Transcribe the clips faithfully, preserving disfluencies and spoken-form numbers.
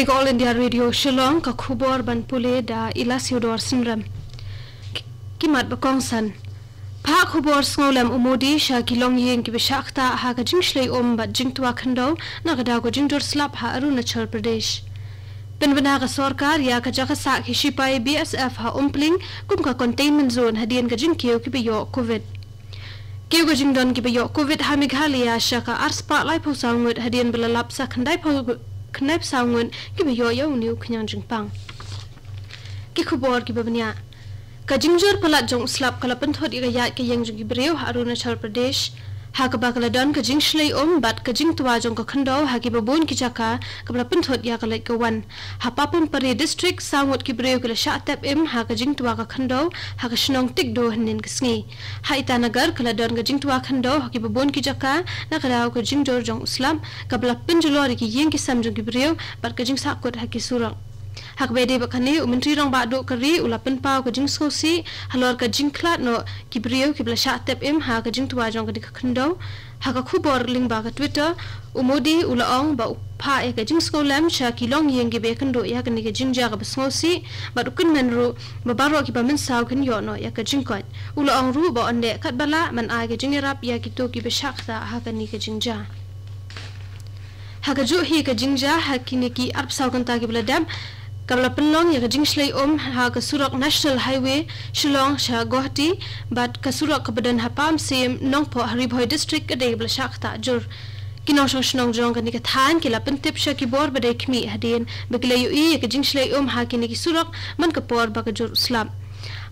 Ka All India Radio Shillong, ka khubor ban pule da Ilasiodor Synrem. Ki mat ba kongsan. Phah khubor sngewlem u Modi sha ki longïing kiba shah ktah ha ka jingshlei um bad jingtwa khyndew na ka daw ka jingjur slap ha Arunachal Pradesh. Pynbna ka sorkar ïa ka jaka sah ki shipai B S F ha Umpling kum ka containment zone hadien ka jingkiew kiba ïoh covid. Kiew ka jingdon kiba ïoh covid ha Meghalaya sha ka arspah laiphew saw ngut hadien ba la lap sa khyndai phew, khyndai phew saw ngut kiba ïoh ïa une u khñiang jingpang. Ki khubor kiba bniah. Ka jingjur palat jong u slap ka la pynthut ïa ka ïaid ka ïeng jong ki briew ha Arunachal Pradesh, ha kaba ka la don ka jingshlei um bad ka jingtwa jong ka khyndew ha kiba bun ki jaka, kaba la pynthut ïa ka leit ka wan. Ha Papum Pare District, saw ngut ki briew ki la shah tep im ha ka jingtwa ka khyndew ha ka shnong Tikdo hynnin ka sngi. Ha Itanagar ka la don ka jingtwa khyndew ha kiba bun ki jaka na ka daw ka jingjur jong u slap, kaba la pynjulor ïa ki ïing ki sem jong ki briew bad ka jingsahkut ha ki surok. Ha kaba ïadei bad kane, u Myntri Rangbah Duh ka ri u la pynpaw ka jingsngewsih halor ka jingkhlad noh ki briew kiba la shah tep im ha ka jingtwa jong kane ka khyndew. Ha ka khubor lyngba ka Twitter, u Modi u la ong ba u phah ïa ka jingsngewlem sha ki longïing kiba ïakynduh ïa kane ka jingjia kaba sngewsih, bad u kyrmen ruh ba baroh kiba mynsaw kin ïoh noh ïa ka jingkoit. U la ong ruh ba yn leh katba lah ban ai ka jingïarap ïa kito kiba shah ktah ha kane ka jingjia. Ha kajuh hi ka jingjia ha kine ki arphew saw kynta kiba la dep, kaba la pynlong ïa ka jingshlei um ha ka surok National Highway Shillong sha Guwahati, bad ka surok kaba don ha Pamsyiem, Nongpoh ha Ri Bhoi District ka dei kaba la shah ktah jur. Ki nongshong shnong jong kane ka thaiñ ki la pyntip sha ki bor ba dei khmih hadien ba ki la ïohi ïa ka jingshlei um ha kine ki surok man ka por ba ka jur u slap.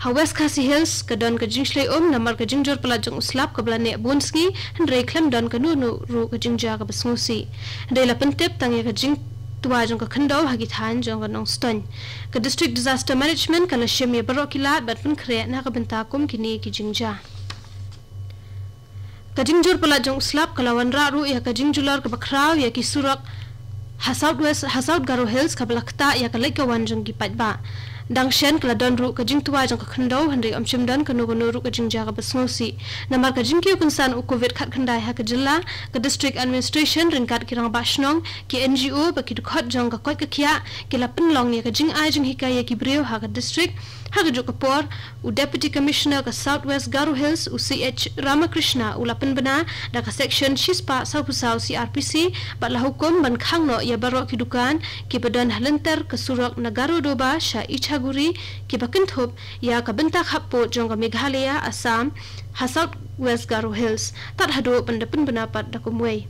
Ha West Khasi Hills ka don ka jingshlei um namar ka jingjur palat jong u slap kaba la neh bun sngi, hynrei khlem don kano kano ruh ka jingjia kaba sngewsih. Hynrei la pyntip tang ïa ka jingtwa jong ka khyndew ha ki thaiñ jong ka Nongstoiñ. Ka District Disaster Management ka la shim ïa baroh ki lad bad pynkhreh na ka bynta kum kine ki jingjia. Ka jingjur palat jong u slap ka la wanrah ruh ïa ka jingjulor kaba khraw ïa ki surok ha South West, ha South Garo Hills, kaba la ktah ïa ka leit ka wan jong ki paidbah. Dang shen ka la don ruh ka jingtwa jong ka khyndew, hynrei ym shym don kano kano ruh ka jingjia kaba sngewsih. Namar ka jingkiew kynsan u covid khatkhyndai ha ka jylla, ka District Administration ryngkat ki rangbah shnong, ki N G O bad ki dkhot jong ka koit ka khiah ki la pynlong ïa ka jingai jinghikai ïa ki briew ha ka district. Ha kajuh ka por, u Deputy Commissioner ka South West Garo Hills, u C H Ramakrishna, u la pynbna da ka Section shispah sawphew saw C R P C bad la hukum ban khang noh ïa baroh ki dukan kiba don ha lynter ka surok na Garo Doba sha Ichaguri, kiba kynthup ïa ka bynta khappud jong ka Meghalaya, Assam ha South West Garo Hills, tad haduh ban da pynbna pat da kumwei.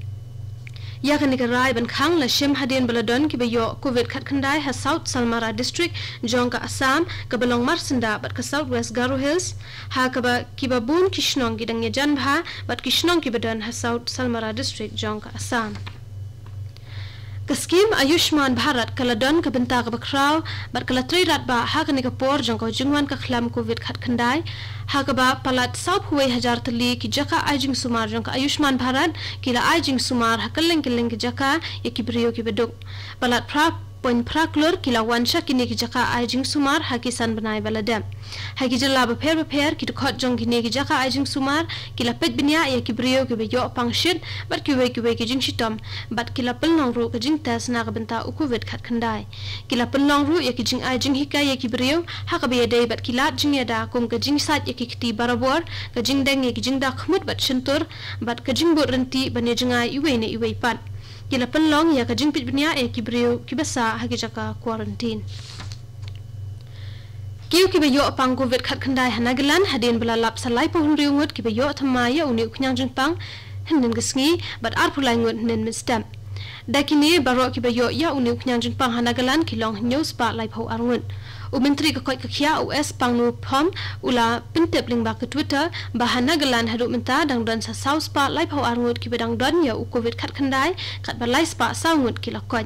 Ïa kane ka rai ban khang la shim hadien ba la don kiba ïoh covid khatkhyndai ha South Salmara District jong ka Assam, kaba long marsyndah bad ka South West Garo Hills, ha kaba kiba bun ki shnong ki dang ïajan bha bad ki shnong kiba don ha South Salmara District jong ka Assam. Ka skim Ayushman Bharat ka la don ka bynta kaba khraw bad ka la trei radbah ha kane ka por jong ka jingwan ka khlam covid khatkhyndai, ha kaba palat sawphew wei hajar tylli ki jaka ai jingsumar jong ka Ayushman Bharat ki la ai jingsumar ha kylleng kylleng ki jaka ïa ki briew kiba duk. Palat phra point phra klur ki la wan sha kine ki jaka ai jingsumar ha ki san bnai ba la dep. Ha ki jylla bapher bapher, ki dkhot jong kine ki jaka ai jingsumar ki la peit bniah ïa ki briew kiba ïoh pang shit bad kiwei kiwei ki jingshitom, bad ki la pynlong ruh ka jingtest na ka bynta u covid khatkhyndai. Ki la pynlong ruh ïa ki jingai jinghikai ïa ki briew ha kaba ïadei bad ki lad jingïada kum ka jingsait ïa ki kti barabor, ka jingdeng ïa ki jingda khmut bad shyntur, bad ka jingbud rynti ban ïajngai iwei na iwei pat. Ki la pynlong ïa ka jingpeit bniah ïa ki briew kiba sah ha ki jaka quarantine. Kiew kiba ïoh pang covid khatkhyndai ha Nagaland hadien ba la lap sa laiphew hynriew ngut kiba ïoh thymmai ïa une u khñiang jingpang hynnin ka sngi bad arphew lai ngut hynnin mynstep. Da kine baroh kiba ïoh ïa une u khñiang jingpang ha Nagaland ki long hynñiew spah laiphew ar ngut. U Myntri ka koit ka khiah, u S Pangnuphom, u la pyntip lyngba ka Twitter ba ha Nagaland haduh mynta dang don sa saw spah laiphew ar ngut kiba dang don ïa u covid khatkhyndai, katba lai spah saw ngut ki la koit.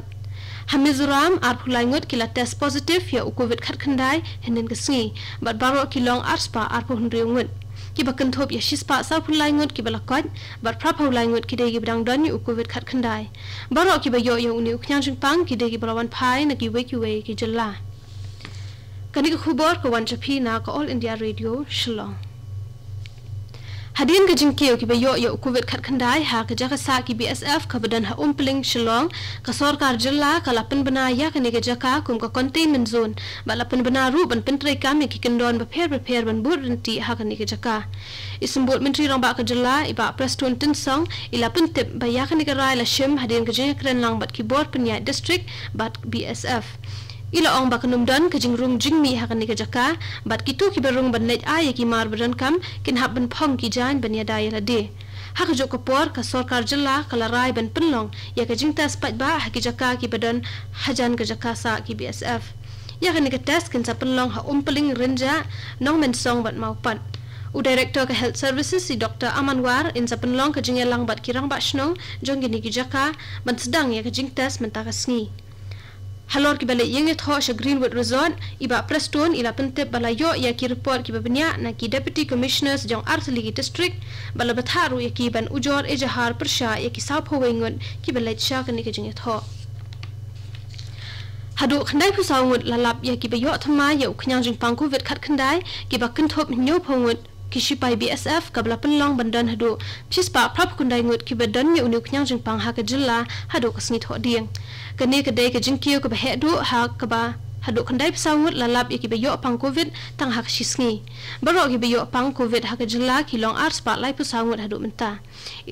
Ha Mizoram, arphew lai ngut ki la test positive ïa u covid khatkhyndai hynnin ka sngi, bad baroh ki long ar spah arphew hynriew ngut. Kiba kynthup ïa shi spah sawphew lai ngut kiba la koit, bad phraphew lai ngut ki dei kiba dang don ïa u covid khatkhyndai. Baroh kiba ïoh ïa une u khñiang jingpang ki dei kiba la wan phai na kiwei kiwei ki jylla. Kane ka khubor ka wan sha phi na ka All India Radio Shillong. Hadien ka jingkiew kiba ïoh ïa u Covid khatkhyndai ha ka jaka sah ki B S F kaba don ha Umpling, Shillong, ka sorkar jylla ka la pynbna ïa kane ka jaka kum ka containment zone, bad la pynbna ruh ban pyntreikam ïa ki kyndon bapher bapher ban bud ryntih ha kane ka jaka. I Symbud Myntri Rangbah ka jylla, i Bah Prestone Tynsong, i la pyntip ba ïa kane ka rai la shim hadien ka jingïakren lang bad ki bor pynïaid district bad B S F. I la ong ba kan ym don ka jingrung jingmih ha kane ka jaka, bad kito kiba rung ban leit ai ïa ki mar ba donkam kin hap ban phong ki jaiñ ban ïada ïa lade. Ha kajuh ka por, ka sorkar jylla ka la rai ban pynlong ïa ka jingtest paidbah ha ki jaka kiba don hajan ka jaka sah ki B S F. Ïa kane ka test kin sa pynlong ha Umpling, Rynjah, Nongmensong bad Mawpat. U Director ka Health Services, i Doctor Aman War, in sa pynlong ka jingïalang bad ki rangbah shnong jong kine ki jaka ban sdang ïa ka jingtest mynta ka sngi. Halor kiba leit ïeng ïathoh sha Greenwood Resort, i Bah Prestone i la pyntip ba la ïoh ïa ki report kiba bniah na ki Deputy Commissioners jong artylli ki district, bad la bthah ruh ïa ki ban ujor ejahar pyrshah ïa ki sawphew wei ngut kiba leit sha kane ka jingïathoh. Haduh khyndaiphew saw ngut la lap ïa kiba ïoh thymmai ïa u khñiang jingpang Covid khatkhyndai, kiba kynthup hynñiewphew ngut ki shipai B S F, kaba la pynlong ban don haduh shispah phraphew khyndai ngut kiba don ïa une u khñiang jingpang ha ka jylla haduh ka sngi Thohdieng. Kane ka dei ka jingkiew kaba heh duh, ha kaba haduh khyndaiphew saw ngut la lap ïa kiba ïoh pang Covid tang ha ka shi sngi. Baroh kiba ïoh pang Covid ha ka jylla ki long arspah laiphew saw ngut haduh mynta.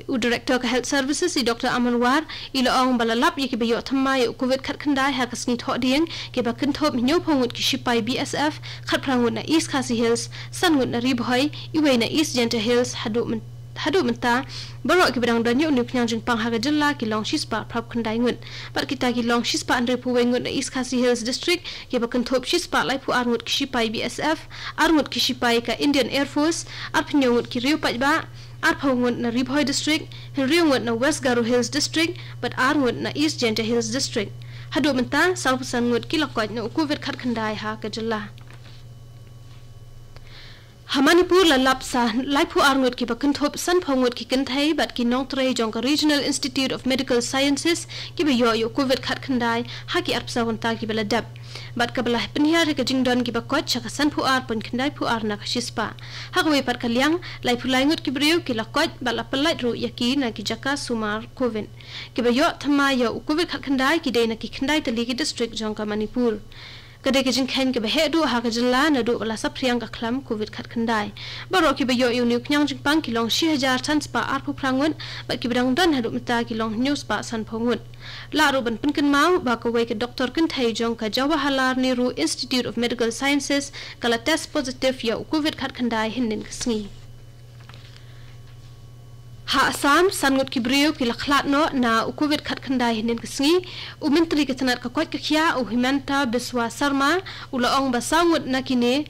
U Director ka Health Services, i Doctor Aman War, i la ong ba la lap ïa kiba ïoh thymmai ïa u Covid khatkhyndai ha ka sngi Thohdieng, kiba kynthup hynñiewphew ngut ki shipai B S F, khatphra ngut na East Khasi Hills, san ngut na Ri Bhoi, iwei na East Jaintia Hills. Haduh myn-, haduh mynta, baroh kiba dang don ïa une u khñiang jingpang ha ka jylla ki long shispah phraphew khyndai ngut. Bad kita ki long shispah hynriewphew wei ngut na East Khasi Hills District, kiba kynthup shispah laiphew ar ngut ki shipai B S F, ar ngut ki shipai ka Indian Air Force, arphew hynñiew ngut ki riew paidbah, arphew ngut na Ri Bhoi District, hynriew ngut na West Garo Hills District, bad ar ngut na East Jaintia Hills District. Haduh mynta, sawphew san ngut ki la koit na u Covid khatkhyndai ha ka jylla. Ha Manipur la lap sa laiphew ar ngut kiba kynthup sanphew ngut ki kynthei bad ki nongtrei jong ka Regional Institute of Medical Sciences kiba ïoh ïa u Covid khatkhyndai ha ki arphew saw kynta kiba la dep. Bad kaba la pynhiar ïa ka jingdon kiba koit sha ka sanphew ar point khyndaiphew ar na ka shispah. Ha kawei pat ka liang, laiphew lai ngut ki briew ki la koit bad la pyllait ruh ïa ki na ki jaka sumar Covid. Kiba ïoh thymmai ïa u Covid khatkhyndai ki dei na ki khyndai tylli ki district jong ka Manipur. Ka dei ka jingkheiñ kaba heh duh ha ka jylla naduh ba la saphriang ka khlam Covid khatkhyndai. Baroh kiba ïoh ïa une u khñiang jingpang ki long shi hajar san spah arphew phra ngut, bad kiba dang don haduh mynta ki long hynñiew spah sanphew ngut. Lah ruh ban pynkynmaw ba kawei ka doktor kynthei jong ka Jawaharlal Nehru Institute of Medical Sciences ka la test positive ïa u Covid khatkhyndai hynnin ka sngi. Ha Assam, san ngut ki briew ki la khlad noh na u Covid khatkhyndai hynnin ka sngi. U Myntri ka tnat ka koit ka khiah, u Himanta Biswa Sarma, u la ong ba saw ngut na kine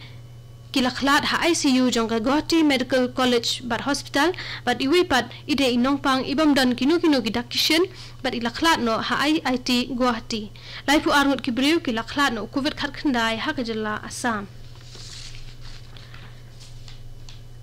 ki la khlad ha I C U jong ka Guwahati Medical College bad Hospital, bad iwei pat i dei i nongpang i bym don kino kino ki dak ki shin, bad i la khlad noh ha I I T Guwahati. Laiphew ar ngut ki briew ki la khlad na u Covid khatkhyndai ha ka jylla Assam.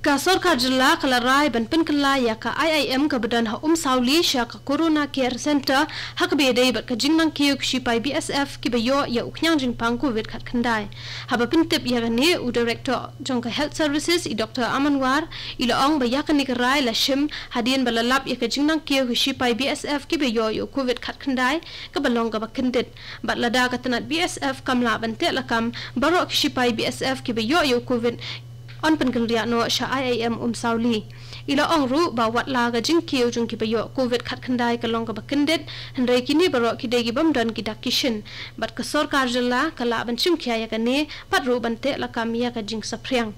Ka sorkar jylla ka la rai ban pynkylla ïa ka I I M kaba don ha Umsawli sha ka Corona Care Center, ha kaba ïadei bad ka jingnang kiew ki shipai B S F kiba ïoh ïa u khñiang jingpang Covid khatkhyndai. Haba pyntip ïa kane, u Director jong ka Health Services, i Doktor Aman War, i la ong ba ïa kane ka rai la shim hadien ba la lap ïa ka jingnang kiew ki shipai B S F kiba ïoh ïa u Covid khatkhyndai, kaba long kaba kyndit. Bad lada ka tnat B S F kam lah ban teh lakam, baroh ki shipai B S F kiba ïoh ïa u Covid yn pynkynriah noh sha I I M Umsawli. I la ong ruh ba wat la ka jingkiew jong kiba ïoh Covid khatkhyndai ka long kaba kyndit, hynrei kine baroh ki dei ki bym don ki dak ki shin. Bad ka sorkar jylla ka lah ban shim khia ïa kane, bad ruh ban teh lakam ïa ka jingsaphriang.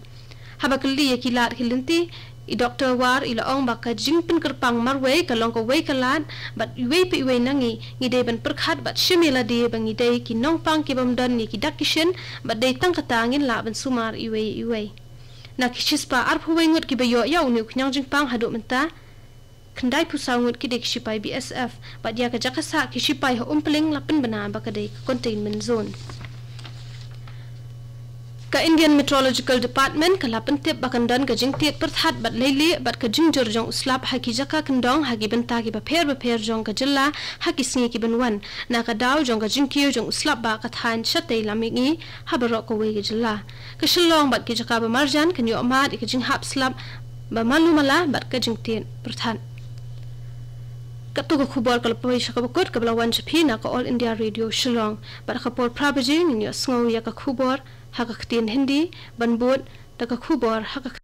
Haba kylli ïa ki lad ki lynti, i Doktor War i la ong ba ka jingpynkyrpang marwei ka long kawei ka lad, bad iwei pa iwei na ngi, ngi dei ban pyrkhat bad shim ïa lade ba ngi dei ki nongpang ki bym don ïa ki dak ki shin, bad dei tang kata ngin lah ban sumar iwei ïa iwei. Na ki shispah arphew wei ngut kiba ïoh ïa une u khñiang jingpang haduh mynta, khyndaiphew saw ngut ki dei ki shipai B S F, bad ïa ka jaka sah ki shipai ha Umpling la pynbna ba ka dei ka containment zone. Ka Indian Meteorological Department ka la pyntip ba kan don ka jingtied pyrthat bad leilieh bad ka jingjur jong u slap ha ki jaka kyndong ha ki bynta kiba pher bapher jong ka jylla ha ki sngi ki ban wan, na ka daw jong ka jingkiew jong u slap ba ka thaiñ shatei lam mihngi ha baroh kawei ka jylla. Ka Shillong bad ki jaka ba marjan kan ïoh mad ïa ka jinghap slap ba malu mala bad ka jingtied pyrthat. Katto ka khubor ka la poi sha kaba kut kaba la wan sha phi na ka All India Radio Shillong. Bad ha ka por phra baje ngin ïohsngew ïa ka khubor ha ka ktien Hindi, ban bud da ka khubor ha ka